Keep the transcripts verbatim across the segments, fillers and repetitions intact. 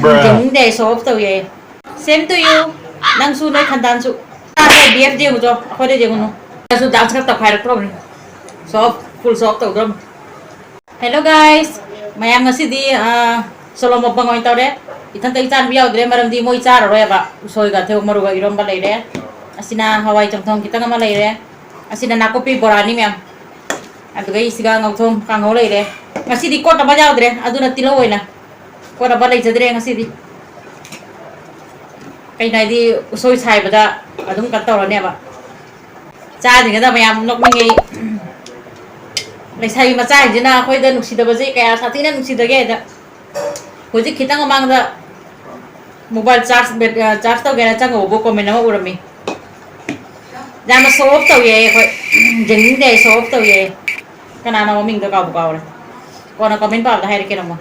ꯌꯦꯡꯅꯤꯡꯗꯦ, show off ꯇꯧꯋꯦ꯫ Same to you. ꯅꯪꯁꯨ ꯅꯣꯏ ꯈꯟꯗꯥꯟꯁꯨ꯫ ꯕꯤ ꯑꯦꯐ ꯌꯦꯡꯉꯨꯆꯣ, ꯑꯩꯈꯣꯏꯗ ꯌꯦꯡꯉꯨꯅꯨ꯫ ꯅꯪꯁꯨ dance ꯈꯔ ꯇꯧꯈꯥꯏꯔꯛꯇ꯭ꯔꯣꯕꯅꯤ꯫ Show off, full show off ꯇꯧꯗ꯭ꯔꯣꯕꯅꯤ꯫ Hello guys, ꯃꯌꯥꯝ ꯉꯁꯤꯗꯤ, ꯑ, ꯁꯣꯂꯣ ꯃꯣꯛꯕꯪ ꯑꯣꯏꯅ ꯇꯧꯔꯦ꯫ ꯏꯊꯟꯇ ꯏꯆꯥꯅꯨꯄꯤ ꯌꯥꯎꯗ꯭ꯔꯦ, ꯃꯔꯝꯗꯤ ꯃꯣꯏ ꯆꯥꯔꯔꯣꯏꯕ꯫ ꯎꯁꯣꯏꯒ ꯊꯩꯕꯣꯡ ꯃꯔꯨꯒ ꯏꯔꯣꯝꯕ ꯂꯩꯔꯦ꯫ ꯑꯁꯤꯅ ꯍꯋꯥꯏ ꯆꯝꯊꯣꯡ ꯈꯤꯇꯪ ꯑꯃ ꯂꯩꯔꯦ꯫ ꯑꯁꯤꯅ ꯅꯥꯀꯨꯞꯄꯤ ꯕꯣꯔꯥꯅꯤ ꯃꯌꯥꯝ꯫ ꯑꯗꯨꯒ ꯁꯤꯒ ꯉꯧꯊꯣꯡ ꯀꯥꯡꯍꯧ ꯂꯩꯔꯦ꯫ ꯉꯁꯤꯗꯤ ꯀꯣꯠꯅꯕ ꯌꯥꯎꯗ꯭ꯔꯦ, ꯑꯗꯨꯅ ꯇꯤꯜꯍꯧ ꯑꯣꯏꯅ꯫ ꯀꯣꯠꯅꯕ ꯂꯩꯖꯗ꯭ꯔꯦ ꯉꯁꯤꯗꯤ꯫ ꯀꯩꯅꯣ ꯍꯥꯏꯗꯤ ꯎꯁꯣꯏ ꯁꯥꯏꯕꯗ ꯑꯗꯨꯝ ꯀꯩꯅꯣ ꯇꯧꯔꯅꯦꯕ꯫ ꯆꯥꯗ꯭ꯔꯤꯉꯩꯗ ꯃꯌꯥꯝ ꯅꯣꯛꯅꯤꯡꯉꯦ꯫ ꯂꯩꯁꯥꯕꯤ ꯃꯆꯥꯁꯤꯡꯁꯤꯅ ꯑꯩꯈꯣꯏꯗ ꯅꯨꯡꯁꯤꯗꯕꯁꯦ ꯀꯌꯥ ꯁꯥꯊꯤꯅ ꯅꯨꯡꯁꯤꯗꯒꯦ ꯍꯥꯏꯗ꯫ ꯍꯧꯖꯤꯛ ꯈꯤꯇꯪ ꯃꯃꯥꯡꯗ mobile charge, ꯕꯦꯠ-, ꯑ, charge ꯇꯧꯒꯦꯅ ꯆꯪꯉꯨꯕꯕꯨ comment ꯑꯃ ꯎꯔꯝꯃꯤ꯫ ꯌꯥꯝꯅ show off ꯇꯧꯋꯦ ꯑꯩꯈꯣꯏ꯫ ꯌꯦꯡꯅꯤꯡꯗꯦ, show off ꯇꯧꯋꯦ꯫ ꯀꯅꯥꯅꯣ ꯃꯃꯤꯡꯗꯣ ꯀꯥꯎꯕꯨ ꯀꯥꯎꯔꯦ꯫ ꯀꯣꯟꯅ comment ꯄꯥꯕꯗ ꯍꯥꯏꯔꯛꯀꯦ ꯅꯣꯡꯃ꯫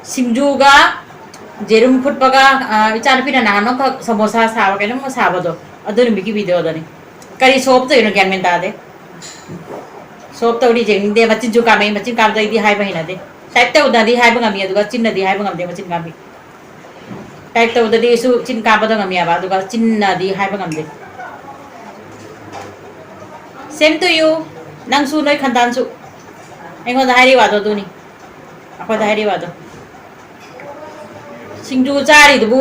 ꯁꯤꯡꯖꯨꯒ ꯌꯦꯔꯨꯝ ꯐꯨꯠꯄꯒ, ꯑ, ꯏꯆꯥꯅꯨꯄꯤꯅ ꯅꯍꯥꯟ ꯑꯃꯈꯛ ꯁꯃꯣꯁꯥ ꯁꯥꯕ ꯀꯩꯅꯣꯝꯃ ꯁꯥꯕꯗꯣ, ꯑꯗꯨ ꯅꯨꯃꯤꯠꯀꯤ video ꯗꯅꯤ꯫ ꯀꯔꯤ show off ꯇꯧꯔꯤꯅꯣ ꯒ꯭ꯌꯥꯟ ꯃꯦꯟ ꯇꯥꯗꯦ꯫ Show off ꯇꯧꯔꯤ ꯌꯦꯡꯅꯤꯡꯗꯦ, ꯃꯆꯤꯟꯁꯨ ꯀꯥꯝꯃꯦ, ꯃꯆꯤꯟ ꯀꯥꯝꯕꯗ ꯑꯩꯗꯤ ꯍꯥꯏꯕ ꯍꯩꯅꯗꯦ꯫ Type ꯇꯧꯕꯗꯗꯤ ꯍꯥꯏꯕ ꯉꯝꯃꯤ, ꯑꯗꯨꯒ ꯆꯤꯟꯅꯗꯤ ꯍꯥꯏꯕ ꯉꯝꯗꯦ, ꯃꯆꯤꯟ ꯀꯥꯝꯕꯤ꯫ Type ꯇꯧꯕꯗꯗꯤ ꯑꯩꯁꯨ ꯆꯤꯟ ꯀꯥꯝꯕꯗ ꯉꯝꯃꯦꯕ, ꯑꯗꯨꯒ ꯆꯤꯟꯅꯗꯤ ꯍꯥꯏꯕ ꯉꯝꯗꯦ꯫ Same to you. ꯅꯪꯁꯨ ꯅꯣꯏ ꯈꯟꯗꯥꯟꯁꯨ꯫ ꯑꯩꯉꯣꯟꯗ ꯍꯥꯏꯔꯤ ꯋꯥꯗꯣ ꯑꯗꯨꯅꯤ꯫ ꯑꯩꯈꯣꯏꯗ ꯍꯥꯏꯔꯤ ꯋꯥꯗꯣ꯫ ꯁꯤꯡꯖꯨ ꯆꯥꯔꯤꯗꯨꯕꯨ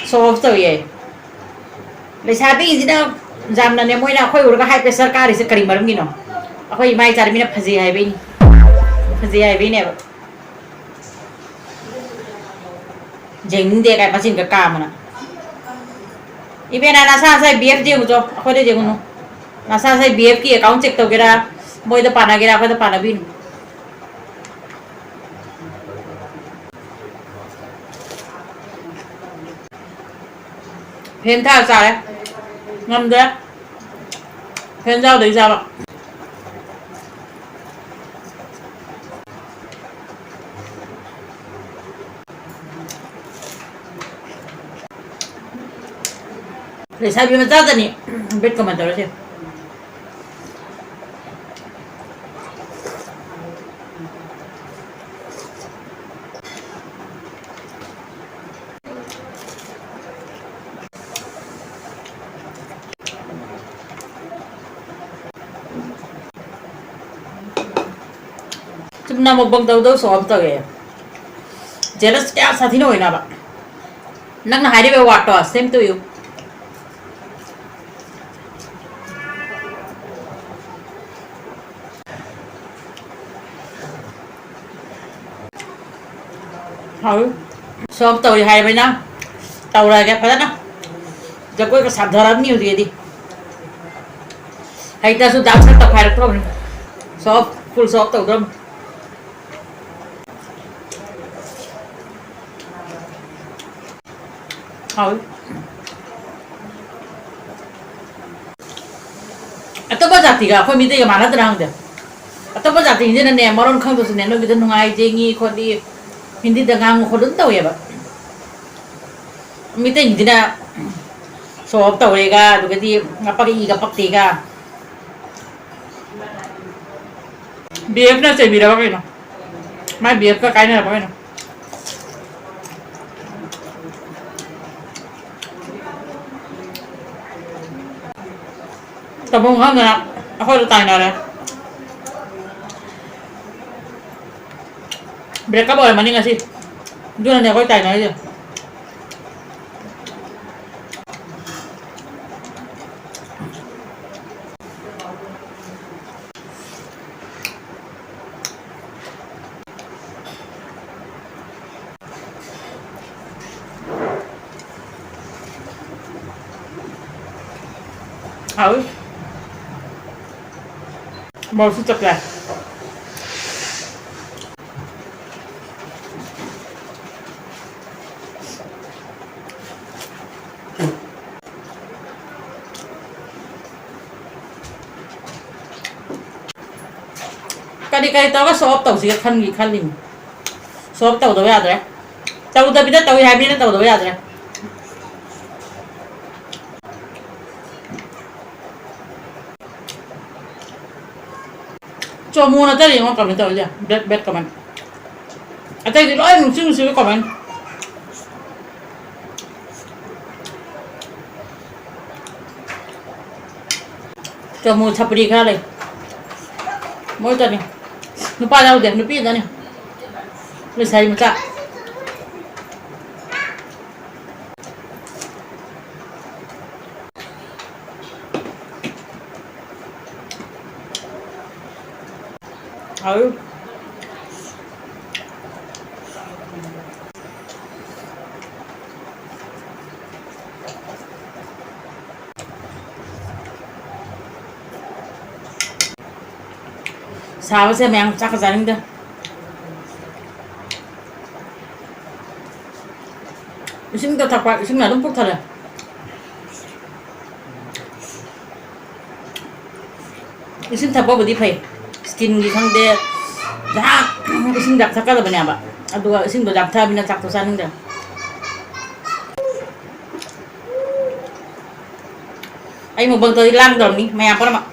show off ꯇꯧꯋꯦ꯫ ꯂꯩꯁꯥꯕꯤꯁꯤꯅ ꯌꯥꯝꯅꯅꯦ, ꯃꯣꯏꯅ ꯑꯩꯈꯣꯏ ꯎꯔꯒ high pressure ꯀꯥꯔꯤꯁꯦ ꯀꯔꯤ ꯃꯔꯝꯒꯤꯅꯣ? ꯑꯩꯈꯣꯏ ꯏꯃꯥ ꯏꯆꯥꯗ ꯃꯤꯅ ꯐꯖꯩ ꯍꯥꯏꯕꯩꯅꯤ꯫ ꯐꯖꯩ ꯍꯥꯏꯕꯩꯅꯦꯕ꯫ ꯌꯦꯡꯅꯤꯡꯗꯦ ꯀꯥꯏ ꯃꯆꯤꯟꯒ ꯀꯥꯝꯃꯅ꯫ ꯏꯕꯦꯟꯅ ꯅꯁꯥ ꯅꯁꯥ ꯕꯤ ꯑꯦꯐ ꯌꯦꯡꯉꯨꯆꯣ, ꯑꯩꯈꯣꯏꯗ ꯌꯦꯡꯉꯨꯅꯨ꯫ ꯅꯁꯥ ꯅꯁꯥ ꯕꯤ ꯑꯦꯐꯀꯤ account check ꯇꯧꯒꯦꯔꯥ, ꯃꯣꯏꯗ ꯄꯥꯟꯅꯒꯦꯔꯥ, ꯑꯩꯈꯣꯏꯗ ꯄꯥꯟꯅꯕꯤꯅꯨ꯫ Fan ꯊꯥꯔ ꯆꯥꯔꯦ꯫ ꯉꯝꯗ꯭ꯔꯦ꯫ Fan ꯌꯥꯎꯗ꯭ꯔꯗꯤ ꯆꯥꯕ꯫ ꯂꯩꯁꯥꯕꯤ ꯃꯆꯥꯗꯅꯤ ꯕꯦꯠ ꯀꯃꯥꯏꯅ ꯇꯧꯔꯁꯦ꯫ ꯅꯪ ꯃꯨꯛꯕꯪ ꯇꯧꯗꯧ ꯁꯣ ꯑꯃ ꯇꯧꯋꯦ꯫ Jealous ꯀꯌꯥ ꯁꯥꯊꯤꯅ ꯑꯣꯏꯅꯕ꯫ ꯅꯪꯅ ꯍꯥꯏꯔꯤꯕ ꯋꯥꯠꯇꯣ, same to you꯫ ꯍꯥꯎ꯫ ꯁꯣ ꯑꯃ ꯇꯧꯔꯤ ꯍꯥꯏꯕꯅꯤꯅ ꯇꯧꯔꯒꯦ ꯐꯖꯅ꯫ ꯖꯒꯣꯏꯒ ꯁꯥꯊꯔꯝꯅꯤ ꯍꯧꯖꯤꯛꯇꯤ꯫ ꯍꯩꯇ꯭ꯔꯁꯨ dance ꯈꯔ ꯇꯧꯈꯥꯏꯔꯛꯇ꯭ꯔꯕꯅꯤ꯫ Show off, full show off ꯇꯧꯗ꯭ꯔꯕꯅꯤ꯫ ꯍꯥꯎꯏ꯫ ꯑꯇꯣꯞꯄ ꯖꯥꯇꯤꯒ ꯑꯩꯈꯣꯏ ꯃꯤꯇꯩꯒ ꯃꯥꯟꯅꯗ꯭ꯔꯥ ꯈꯪꯗꯦ꯫ ꯑꯇꯣꯞꯄ ꯖꯥꯇꯤꯁꯤꯅꯅꯦ ꯃꯔꯣꯟ ꯈꯪꯗ꯭ꯔꯁꯨꯅꯦ ꯅꯣꯏꯒꯤꯗ ꯅꯨꯡꯉꯥꯏꯖꯦ ꯉꯤ ꯈꯣꯠꯂꯤ, ꯍꯤꯟꯗꯤꯗ ꯉꯥꯡꯉꯨ ꯈꯣꯠꯂꯨ ꯑꯗꯨꯝ ꯇꯧꯋꯦꯕ꯫ ꯃꯤꯇꯩꯒꯤꯗꯤꯅ show off ꯇꯧꯔꯦꯒ, ꯑꯗꯨꯒꯗꯤ ꯄꯛꯏꯒ ꯄꯛꯇꯦꯒ꯫ ꯕꯤ ꯑꯦꯐꯅ ꯆꯩꯕꯤꯔꯕ ꯀꯩꯅꯣ? ꯃꯥꯏ ꯕꯤ ꯑꯦꯐꯀ ꯀꯥꯏꯅꯔꯕ ꯀꯩꯅꯣ? ꯇꯧꯐꯝ ꯈꯪꯗꯅ ꯑꯩꯈꯣꯏꯗ ꯇꯥꯏꯅꯔꯦ꯫ Breakup ꯑꯣꯏꯔꯝꯃꯅꯤ ꯉꯁꯤ꯫ ꯑꯗꯨꯅꯅꯦ ꯑꯩꯈꯣꯏ ꯇꯥꯏꯅꯔꯤꯁꯦ꯫ ꯍꯥꯎꯏ꯫ ꯃꯣꯔꯣꯛꯁꯨ ꯆꯞ ꯆꯥꯏ꯫ ꯀꯔꯤ ꯀꯔꯤ ꯇꯧꯔꯒ show off ꯇꯧꯁꯤꯒꯦ ꯈꯟꯒꯤ ꯈꯜꯂꯤꯅꯤ꯫ Show off ꯇꯧꯗꯕ ꯌꯥꯗ꯭ꯔꯦ꯫ ꯇꯧꯗꯕꯤꯗ ꯇꯧꯏ ꯍꯥꯏꯕꯅꯤꯅ ꯇꯧꯗꯕ ꯌꯥꯗ꯭ꯔꯦ꯫ ꯆꯣꯃꯨ ꯅꯠꯇꯗꯤ ꯌꯦꯡꯉꯣ comment ꯇꯧꯔꯤꯁꯦ꯫ Bad, bad comment꯫ ꯑꯇꯩꯗꯤ ꯂꯣꯏ ꯅꯨꯡꯁꯤ ꯅꯨꯡꯁꯤꯕ comment꯫ ꯆꯣꯃꯨ ꯁꯄ꯭ꯔꯤ ꯈꯔ ꯂꯩ꯫ ꯃꯣꯏ ꯇꯅꯤ꯫ ꯅꯨꯄꯥ ꯌꯥꯎꯗꯦ, ꯅꯨꯄꯤ ꯉꯥꯛꯇꯅꯤ꯫ ꯂꯩꯁꯥꯕꯤ ꯃꯆꯥ꯫ ꯍꯥꯎ꯫ ꯁꯥꯕꯁꯦ ꯃꯌꯥꯝ ꯆꯥꯛꯀ ꯆꯥꯅꯤꯡꯗꯦ꯫ ꯏꯁꯤꯡꯗ ꯊꯛꯄ, ꯏꯁꯤꯡꯅ ꯑꯗꯨꯝ ꯄꯨꯛ ꯊꯜꯂꯦ꯫ ꯏꯁꯤꯡ ꯊꯛꯄꯕꯨꯗꯤ ꯐꯩ, skinꯒꯤ ꯈꯪꯗꯦ, ꯉꯥꯏꯍꯥꯛ ꯏꯁꯤꯡ ꯌꯥꯝ ꯊꯛꯀꯗꯕꯅꯦꯕ, ꯑꯗꯨꯒ ꯏꯁꯤꯡꯗꯣ ꯌꯥꯝ ꯊꯛꯑꯃꯤꯅ ꯆꯥꯛꯇꯣ ꯆꯥꯅꯤꯡꯗ꯭ꯔꯦ꯫ ꯑꯩ ꯃꯨꯛꯕꯥꯡ ꯇꯧꯔꯗꯤ ꯂꯥꯡꯗꯧꯔꯝꯅꯤ ꯃꯌꯥꯝ ꯄꯨꯝꯅꯃꯛ꯫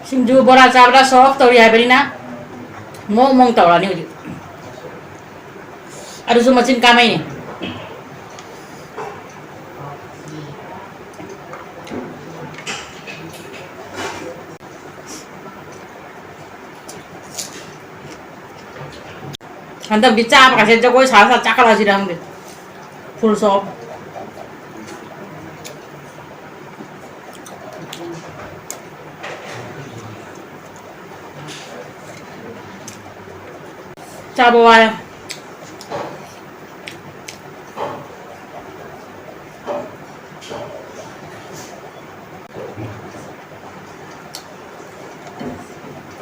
ꯁꯤꯡꯖꯨ ꯕꯣꯔꯥ ꯆꯥꯕꯗ show off ꯇꯧꯔꯤ ꯍꯥꯏꯕꯅꯤꯅ ꯃꯑꯣꯡ ꯃꯑꯣꯡ ꯇꯧꯔꯛꯑꯅꯤ ꯍꯧꯖꯤꯛ꯫ ꯑꯗꯨꯁꯨ ꯃꯆꯤꯟ ꯀꯥꯃꯩꯅꯦ꯫ ꯍꯟꯗꯛꯇꯤ ꯆꯥꯕ ꯀꯥꯁꯦ ꯖꯒꯣꯏ ꯁꯥ ꯁꯥ ꯆꯥꯈꯠꯂꯛꯑꯁꯤꯔ ꯈꯪꯗꯦ꯫ Full show off꯫ ꯆꯥꯕ ꯋꯥꯔꯦ꯫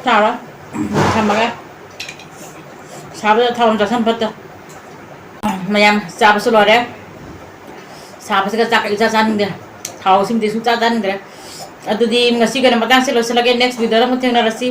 ꯆꯥꯔꯣꯏ꯫ ꯊꯝꯃꯒꯦ꯫ ꯁꯥꯕꯗ ꯊꯥꯎ ꯌꯥꯝ ꯆꯥꯁꯟ ꯐꯠꯇꯦ꯫ ꯃꯌꯥꯝ ꯆꯥꯕꯁꯨ ꯂꯣꯏꯔꯦ꯫ ꯁꯥꯕꯁꯤꯒ ꯆꯥꯛꯀ ꯏꯆꯥ ꯆꯥꯅꯤꯡꯗꯦ꯫ ꯊꯥꯎ ꯑꯁꯤꯃꯗꯤ ꯁꯨꯡꯆꯥ ꯆꯥꯅꯤꯡꯗ꯭ꯔꯦ꯫ ꯑꯗꯨꯗꯤ ꯉꯁꯤꯒꯤ ꯑꯣꯏꯅ ꯃꯇꯥꯡꯁꯤ ꯂꯣꯏꯁꯤꯜꯂꯒꯦ꯫ Next videoꯗ ꯑꯃꯨꯛ ꯊꯦꯡꯅꯔꯁꯤ꯫